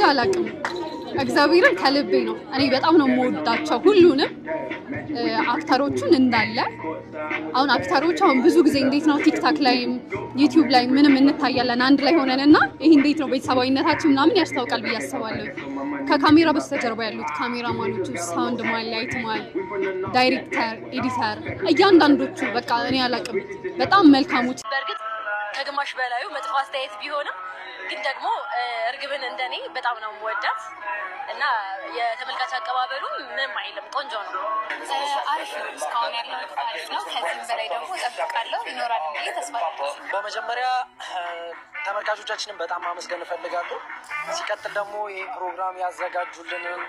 አላቅም። እግዚአብሔርን ከልቤ ነው። እኔ በጣም ነው የምወዳቸው ሁሉንም actor ኦቹን እንዳለ። አሁን actor ኦች አሁን ብዙ ጊዜ እንዴት ነው ቲክታክ ላይም ዩቲዩብ ላይ ምንም እንታያለን አንድ ላይ ሆነን እና ይሄ እንዴት ነው ቤተሰባዊነታችን ምናምን ያስታውቃል ብዬ አስባለሁ። ከካሜራ በስተጀርባ ያሉት ካሜራማኖቹ፣ sound man፣ light man፣ ዳይሬክተር፣ editor እያንዳንዶቹ በቃ እኔ አላቅም በጣም መልካሞች። በእርግጥ ከግማሽ በላዩ መጥፎ አስተያየት ቢሆንም ግን ደግሞ እርግብን እንደኔ በጣም ነው የምወዳት እና የተመልካች አቀባበሉ ምንም አይልም፣ ቆንጆ ነው። አሪፍ ነው። እስካሁን ያለው አሪፍ ነው። ከዚህም በላይ ደግሞ እጠብቃለሁ ይኖራል ብዬ ተስፋ አደርጋለሁ። በመጀመሪያ ተመልካቾቻችንን በጣም ማመስገን እፈልጋለሁ። ሲቀጥል ደግሞ ይህ ፕሮግራም ያዘጋጁልንን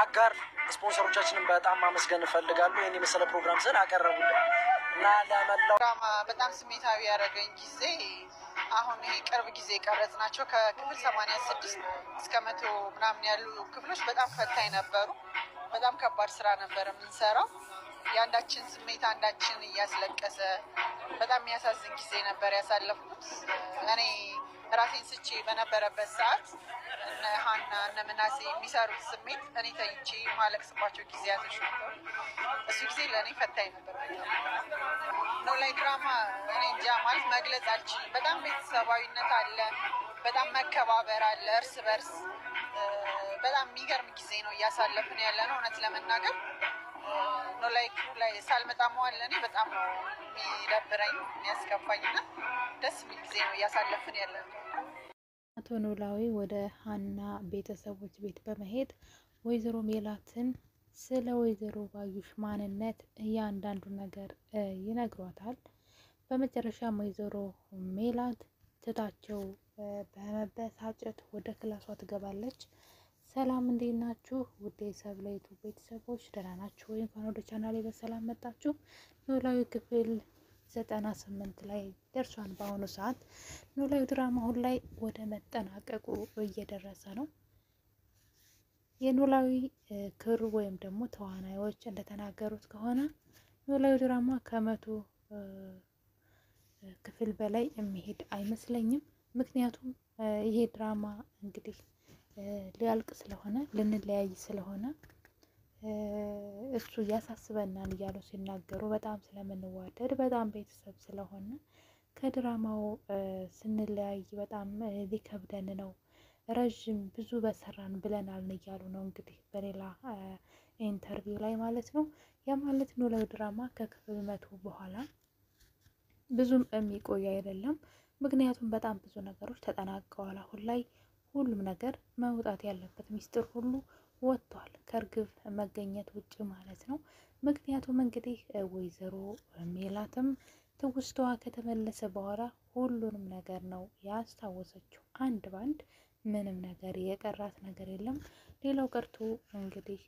አጋር ስፖንሰሮቻችንን በጣም ማመስገን እፈልጋለሁ። ይህን የመሰለ ፕሮግራም ስል አቀረቡልን እና ለመላው ድራማ በጣም ስሜታዊ ያደረገኝ ጊዜ አሁን ይሄ ቅርብ ጊዜ የቀረጽ ናቸው። ከክፍል 86 እስከ 100 ምናምን ያሉ ክፍሎች በጣም ፈታኝ ነበሩ። በጣም ከባድ ስራ ነበር የምንሰራው። የአንዳችን ስሜት አንዳችን እያስለቀሰ በጣም የሚያሳዝን ጊዜ ነበር ያሳለፍኩት። እኔ ራሴን ስቼ በነበረበት ሰዓት እነ ሀና እነ ምናሴ የሚሰሩት ስሜት እኔ ተይቼ ማለቅስባቸው ጊዜያቶች ነበሩ። እሱ ጊዜ ለእኔ ፈታኝ ነበር በጣም። ኖላዊ ድራማ እኔ እንጃ ማለት መግለጽ አልችልም። በጣም ቤተሰባዊነት አለ፣ በጣም መከባበር አለ እርስ በርስ። በጣም የሚገርም ጊዜ ነው እያሳለፍን ያለ ነው። እውነት ለመናገር ኖላዊ crew ላይ ሳልመጣ መዋል ለእኔ በጣም ነው የሚደብረኝ የሚያስከፋኝ እና ደስ የሚል ጊዜ ነው እያሳለፍን ያለ ነው። አቶ ኖላዊ ወደ ሀና ቤተሰቦች ቤት በመሄድ ወይዘሮ ሜላትን ስለ ወይዘሮ ባዩሽ ማንነት እያንዳንዱ ነገር ይነግሯታል። በመጨረሻም ወይዘሮ ሜላት ትታቸው በመበሳጨት ወደ ክላሷ ትገባለች። ሰላም እንዴት ናችሁ? ውዴ ሰብለ ዩቱብ ቤተሰቦች ደህና ናችሁ ወይ? እንኳን ወደ ቻናሌ በሰላም መጣችሁ። ኖላዊ ክፍል 98 ላይ ደርሷል። በአሁኑ ሰዓት ኖላዊ ድራማ አሁን ላይ ወደ መጠናቀቁ እየደረሰ ነው። የኖላዊ crew ወይም ደግሞ ተዋናዮች እንደተናገሩት ከሆነ ኖላዊ ድራማ ከ100 ክፍል በላይ የሚሄድ አይመስለኝም። ምክንያቱም ይሄ ድራማ እንግዲህ ሊያልቅ ስለሆነ ልንለያይ ስለሆነ እሱ ያሳስበናል እያሉ ሲናገሩ በጣም ስለምንዋደድ በጣም ቤተሰብ ስለሆነ ከድራማው ስንለያይ በጣም ሊከብደን ነው፣ ረዥም ብዙ በሰራን ብለናል እያሉ ነው እንግዲህ በሌላ interview ላይ ማለት ነው። ያ ማለት ኖላዊ ድራማ ከክፍል 100 በኋላ ብዙም የሚቆይ አይደለም። ምክንያቱም በጣም ብዙ ነገሮች ተጠናቀዋል። አሁን ላይ ሁሉም ነገር መውጣት ያለበት ሚስጥር ሁሉ ወጥቷል፣ ከእርግብ መገኘት ውጭ ማለት ነው። ምክንያቱም እንግዲህ ወይዘሮ ሜላትም ትውስታዋ ከተመለሰ በኋላ ሁሉንም ነገር ነው ያስታወሰችው፣ አንድ ባንድ ምንም ነገር የቀራት ነገር የለም። ሌላው ቀርቶ እንግዲህ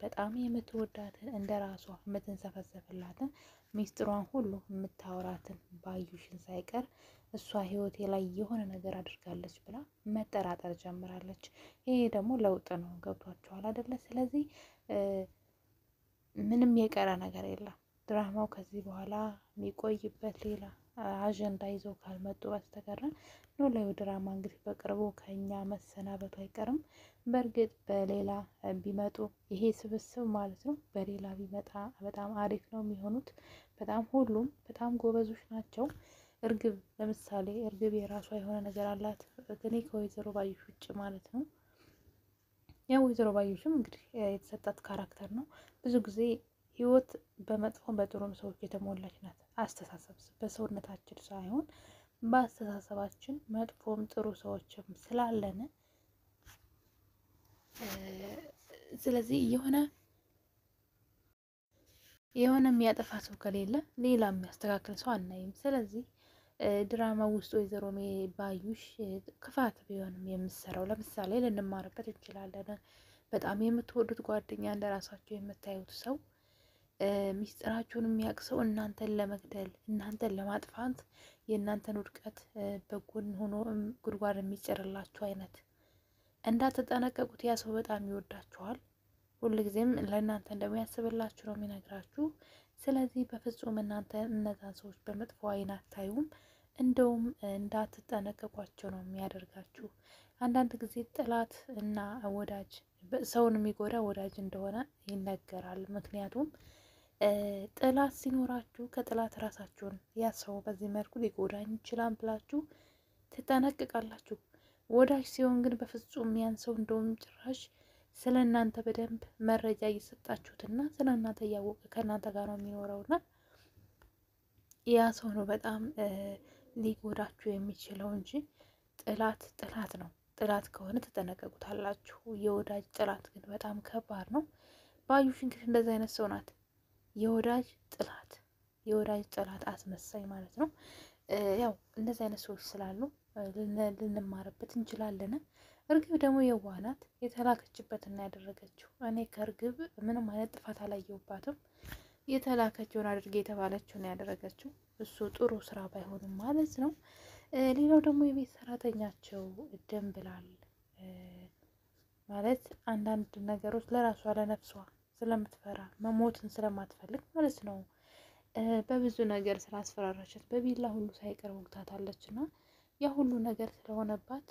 በጣም የምትወዳትን እንደ ራሷ የምትንሰፈሰፍላትን ሚስጥሯን ሁሉ የምታወራትን ባዩሽን ሳይቀር እሷ ሕይወቴ ላይ የሆነ ነገር አድርጋለች ብላ መጠራጠር ጀምራለች። ይሄ ደግሞ ለውጥ ነው። ገብቷችኋል አይደለ? ስለዚህ ምንም የቀረ ነገር የለም። ድራማው ከዚህ በኋላ የሚቆይበት ሌላ አጀንዳ ይዘው ካልመጡ በስተቀር ኖላዊ ድራማ እንግዲህ በቅርቡ ከኛ መሰናበቱ አይቀርም። በእርግጥ በሌላ ቢመጡ ይሄ ስብስብ ማለት ነው በሌላ ቢመጣ በጣም አሪፍ ነው የሚሆኑት። በጣም ሁሉም በጣም ጎበዞች ናቸው። እርግብ ለምሳሌ እርግብ የራሷ የሆነ ነገር አላት። እኔ ከወይዘሮ ባዩሽ ውጭ ማለት ነው። ያው ወይዘሮ ባዩሽም እንግዲህ የተሰጣት character ነው። ብዙ ጊዜ ህይወት በመጥፎም በጥሩም ሰዎች የተሞላች ናት። አስተሳሰብ በሰውነታችን ሳይሆን በአስተሳሰባችን መጥፎም ጥሩ ሰዎችም ስላለን ስለዚህ የሆነ የሆነ የሚያጠፋ ሰው ከሌለ ሌላ የሚያስተካክል ሰው አናይም። ስለዚህ ድራማ ውስጥ ወይዘሮ ባዩሽ ክፋት ቢሆንም የምትሰራው ለምሳሌ ልንማርበት እንችላለን። በጣም የምትወዱት ጓደኛ እንደ ራሳችሁ የምታዩት ሰው ሚስጥራችሁን የሚያውቅ ሰው እናንተን ለመግደል እናንተን ለማጥፋት የእናንተን ውድቀት በጎን ሆኖ ጉድጓድ የሚጭርላችሁ አይነት እንዳትጠነቀቁት። ያ ሰው በጣም ይወዳችኋል። ሁልጊዜም ለእናንተ እንደሚያስብላችሁ ነው የሚነግራችሁ። ስለዚህ በፍጹም እናንተ እነዛን ሰዎች በመጥፎ ዓይን አታዩም። እንደውም እንዳትጠነቀቋቸው ነው የሚያደርጋችሁ። አንዳንድ ጊዜ ጠላት እና ወዳጅ ሰውን የሚጎዳ ወዳጅ እንደሆነ ይነገራል። ምክንያቱም ጠላት ሲኖራችሁ ከጠላት ራሳችሁን ያ ሰው በዚህ መልኩ ሊጎዳኝ ይችላል ብላችሁ ትጠነቅቃላችሁ። ወዳጅ ሲሆን ግን በፍጹም ያን ሰው እንደውም ጭራሽ ስለ እናንተ በደንብ መረጃ እየሰጣችሁትና ስለ እናንተ እያወቀ ከእናንተ ጋር ነው የሚኖረውና ያ ሰው ነው በጣም ሊጎዳችሁ የሚችለው እንጂ ጠላት ጠላት ነው። ጠላት ከሆነ ትጠነቀቁታላችሁ። የወዳጅ ጠላት ግን በጣም ከባድ ነው። ባዩሽ እንግዲህ እንደዚህ አይነት ሰው ናት። የወዳጅ ጠላት የወዳጅ ጠላት አስመሳይ ማለት ነው። ያው እንደዚህ አይነት ሰዎች ስላሉ ልንማርበት እንችላለን። እርግብ ደግሞ የዋህ ናት። የተላከችበትና ያደረገችው እኔ ከእርግብ ምንም አይነት ጥፋት አላየሁባትም። የተላከችውን አድርጌ የተባለችውን ያደረገችው እሱ ጥሩ ስራ ባይሆንም ማለት ነው። ሌላው ደግሞ የቤት ሰራተኛቸው ደንብላል ማለት አንዳንድ ነገሮች ለራሷ ለነፍሷ ስለምትፈራ መሞትን ስለማትፈልግ ማለት ነው። በብዙ ነገር ስላስፈራራቻት በቢላ ሁሉ ሳይቀር ወግታታለች እና ያ ሁሉ ነገር ስለሆነባት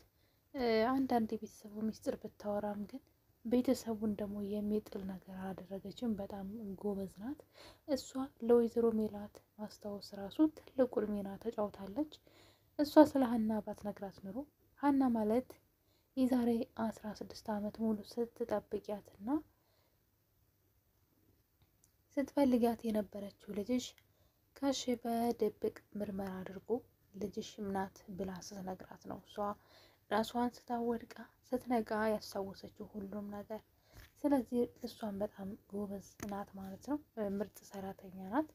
አንዳንድ የቤተሰቡ ሚስጥር ብታወራም ግን ቤተሰቡን ደግሞ የሚጥል ነገር አላደረገችም። በጣም ጎበዝ ናት። እሷ ለወይዘሮ ሜላት ማስታወስ ራሱ ትልቁን ሚና ተጫውታለች። እሷ ስለ ሀና ባትነግራት ኑሮ ሀና ማለት የዛሬ 16 ዓመት ሙሉ ስትጠብቂያትና ስትፈልጊያት የነበረችው ልጅሽ ከሺ በድብቅ ምርመራ አድርጎ ልጅሽ ናት ብላ ስትነግራት ነው እሷ ራሷን ስታወድቃ ስትነቃ ያስታወሰችው ሁሉም ነገር። ስለዚህ እሷን በጣም ጎበዝ ናት ማለት ነው። ምርጥ ሰራተኛ ናት።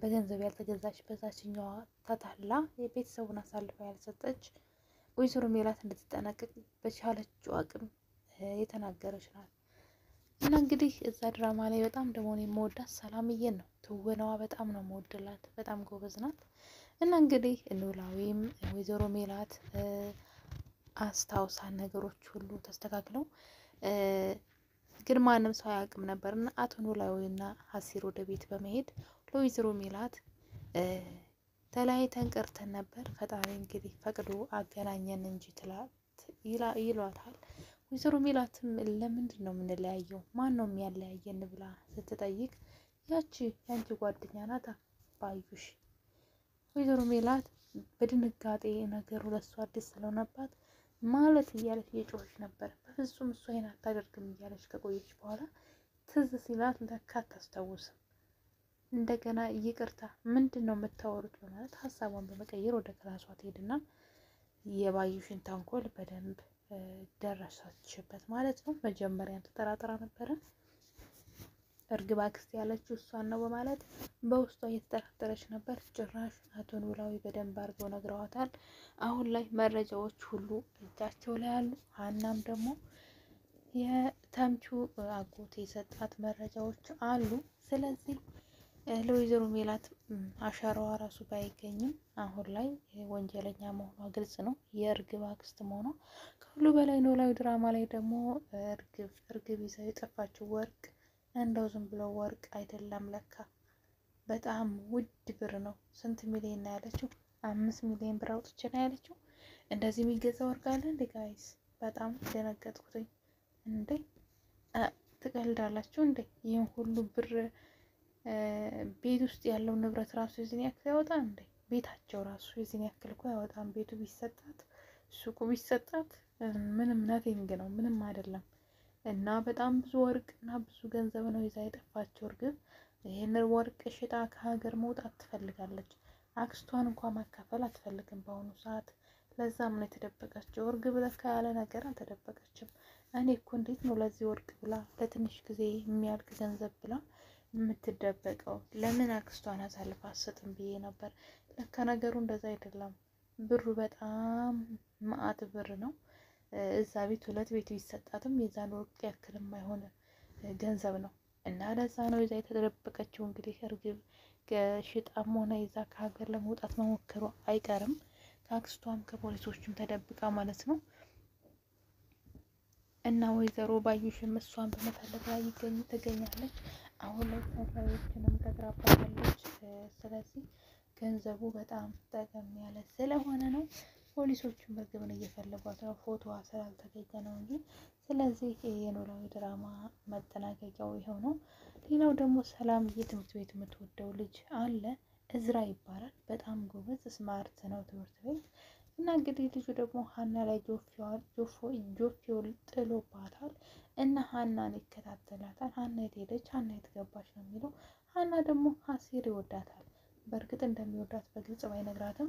በገንዘብ ያልተገዛች በዛችኛዋ ተታላ የቤተሰቡን አሳልፋ ያልሰጠች ወይዘሮ ሜላት እንድትጠነቀቅ በቻለችው አቅም የተናገረች ናት። እና እንግዲህ እዛ ድራማ ላይ በጣም ደግሞ የምወዳት ሰላምዬን ነው። ትወናዋ በጣም ነው የምወድላት። በጣም ጎበዝ ናት። እና እንግዲህ ኖላዊም ወይዘሮ ሜላት አስታውሳ ነገሮች ሁሉ ተስተካክለው ግን ማንም ሰው አያውቅም ነበርና አቶ ኖላዊና ሀሲር ወደ ቤት በመሄድ ለወይዘሮ ሜላት ተለያይተን ቀርተን ነበር፣ ፈጣሪ እንግዲህ ፈቅዶ አገናኘን እንጂ ይሏታል። ወይዘሮ ሜላትም ለምንድን ነው የምንለያየው? ማን ነው የሚያለያየን ብላ ስትጠይቅ ያቺ ያንቺ ጓደኛ ናታ ባዩሽ። ወይዘሮ ሜላት በድንጋጤ ነገሩ ለሷ አዲስ ስለሆነባት ማለት እያለች እየጮኸች ነበር። በፍጹም እሷ ይሄን አታደርግም እያለች ከቆየች በኋላ ትዝ ሲላት ለካ አታስታውስም። እንደገና ይቅርታ ምንድን ነው የምታወሩት በማለት ሀሳቧን በመቀየር ወደ ክላሷ ትሄድና የባዩሽን ተንኮል በደንብ ደረሰችበት ማለት ነው። መጀመሪያም ተጠራጥራ ነበረ። እርግብ አክስቴ ያለችው እሷን ነው በማለት በውስጧ እየተጠራጠረች ነበር። ጭራሽ አቶ ኖላዊ በደንብ አድርገው ነግረዋታል። አሁን ላይ መረጃዎች ሁሉ እጃቸው ላይ አሉ። ሀናም ደግሞ የተምቹ አጎት የሰጣት መረጃዎች አሉ። ስለዚህ ለወይዘሮ ሜላት አሻራዋ ራሱ ባይገኝም አሁን ላይ ወንጀለኛ መሆኗ ግልጽ ነው። የእርግብ አክስት መሆኗ ከሁሉ በላይ ኖላዊ ድራማ ላይ ደግሞ እርግብ ይዛ የጠፋችው ወርቅ እንደው ዝም ብሎ ወርቅ አይደለም፣ ለካ በጣም ውድ ብር ነው። ስንት ሚሊዮን ነው ያለችው? 5 ሚሊዮን ብር አውጥቼ ነው ያለችው። እንደዚህ የሚገዛ ወርቅ አለ እንዴ guys? በጣም ደነገጥኩትኝ። እንዴ ትቀልዳላችሁ እንዴ? ይህን ሁሉ ብር ቤት ውስጥ ያለው ንብረት ራሱ የዚህን ያክል ያወጣ እንዴ? ቤታቸው ራሱ የዚህን ያክል እኮ ያወጣም። ቤቱ ቢሰጣት ሱቁ ቢሰጣት ምንም nothing ነው፣ ምንም አይደለም። እና በጣም ብዙ ወርቅ እና ብዙ ገንዘብ ነው ይዛ የጠፋችው እርግብ። ይህንን ወርቅ ሽጣ ከሀገር መውጣት ትፈልጋለች። አክስቷን እንኳን ማካፈል አትፈልግም በአሁኑ ሰዓት። ለዛም ነው የተደበቀችው። እርግብ ለካ ያለ ነገር አልተደበቀችም። እኔ እኮ እንዴት ነው ለዚህ ወርቅ ብላ ለትንሽ ጊዜ የሚያልቅ ገንዘብ ብላ የምትደበቀው? ለምን አክስቷን አሳልፋ አትሰጥም ብዬ ነበር። ለካ ነገሩ እንደዛ አይደለም። ብሩ በጣም መዓት ብር ነው። እዛ ቤት ሁለት ቤት ቢሰጣትም የዛን ወርቅ ያክል የማይሆን ገንዘብ ነው። እና ለዛ ነው ይዛ የተደበቀችው። እንግዲህ እርግብ ሽጣም ሆነ ይዛ ከሀገር ለመውጣት መሞከሯ አይቀርም። ከአክስቷም ከፖሊሶችም ተደብቃ ማለት ነው። እና ወይዘሮ ባዩሽም እሷን በመፈለግ ላይ ትገኛለች። አሁን ላይ ሰራዊዎችንም ቀጥራባታለች። ስለዚህ ገንዘቡ በጣም ጠቀም ያለ ስለሆነ ነው። ፖሊሶቹም እርግብን እየፈለጓት ነው፣ ፎቶዋ ስላልተገኘ ነው እንጂ። ስለዚህ የኖላዊ ድራማ መጠናቀቂያው ይኸው ነው። ሌላው ደግሞ ሰላምዬ ትምህርት ቤት የምትወደው ልጅ አለ፣ እዝራ ይባላል። በጣም ጎበዝ smart ነው ትምህርት ቤት እና እንግዲህ ልጁ ደግሞ ሀና ላይ ጆፌውን ጥሎባታል እና ሀናን ይከታተላታል። ሀና የት ሄደች፣ ሀና የት ገባች ነው የሚለው። ሀና ደግሞ ሀሲር ይወዳታል። በእርግጥ እንደሚወዳት በግልጽ ባይነግራትም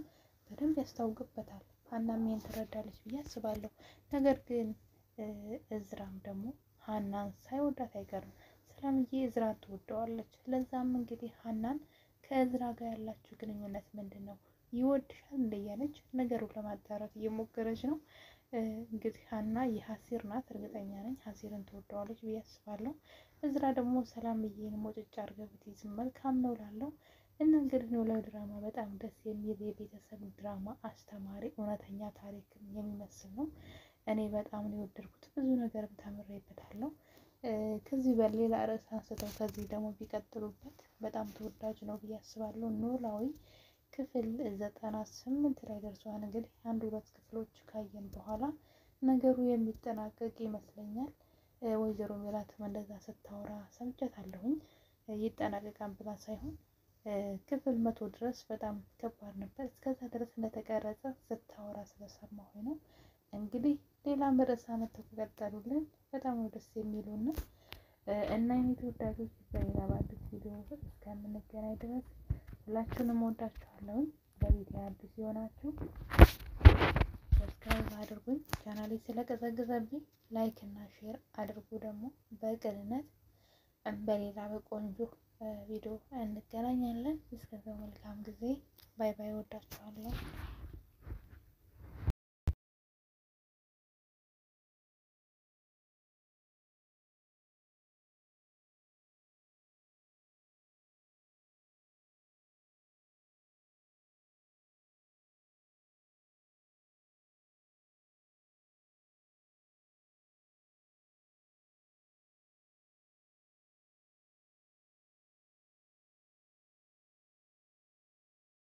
በደንብ ያስታውቅበታል። ሀናም ይሄን ትረዳለች ብዬ አስባለሁ። ነገር ግን እዝራም ደግሞ ሀናን ሳይወዳት አይቀርም። ሰላምዬ እዝራን ትወደዋለች። ለዛም እንግዲህ ሀናን ከእዝራ ጋር ያላችሁ ግንኙነት ምንድን ነው? ይወድሻል እንደያለች ነገሩን ለማጣራት እየሞከረች ነው። እንግዲህ ሀና የሀሲር ናት፣ እርግጠኛ ነኝ ሀሲርን ትወደዋለች ብዬ አስባለሁ። እዝራ ደግሞ ሰላምዬን ሞጭጫ አድርገህ ብትይዝ መልካም ነው ላለው እና እንግዲህ ኖላዊ ድራማ በጣም ደስ የሚል የቤተሰብ ድራማ፣ አስተማሪ፣ እውነተኛ ታሪክ የሚመስል ነው። እኔ በጣም ነው የወደድኩት፣ ብዙ ነገርም ተምሬበታለሁ። ከዚህ በሌላ ርዕስ አንስተው ከዚህ ደግሞ ቢቀጥሉበት በጣም ተወዳጅ ነው ብዬ አስባለሁ። ኖላዊ ክፍል 98 ላይ ደርሷል። እንግዲህ አንድ ሁለት ክፍሎች ካየን በኋላ ነገሩ የሚጠናቀቅ ይመስለኛል። ወይዘሮ ሜላትም እንደዛ ስታወራ ሰምቻታለሁኝ። ይጠናቀቃል ብላ ሳይሆን ክፍል 100 ድረስ በጣም ከባድ ነበር። እስከዛ ድረስ እንደተቀረጸ ስታወራ ስለሰማሁኝ ነው። እንግዲህ ሌላ ርዕስ አመተው ከቀጠሉልን በጣም ነው ደስ የሚሉና እና የኔ ተወዳጆች በሌላ በአዲስ ቪዲዮ እስከምንገናኝ ድረስ ሁላችሁንም ወዳችኋለሁኝ። ለቤት አዲስ የሆናችሁ subscribe አድርጉኝ። ቻናሌ ስለቀዘቀዘብኝ like እና share አድርጉ። ደግሞ በቅንነት በሌላ በቆንጆ ቪዲዮ እንገናኛለን። እስከዛው መልካም ጊዜ። Bye bye። ወዳችኋለሁ።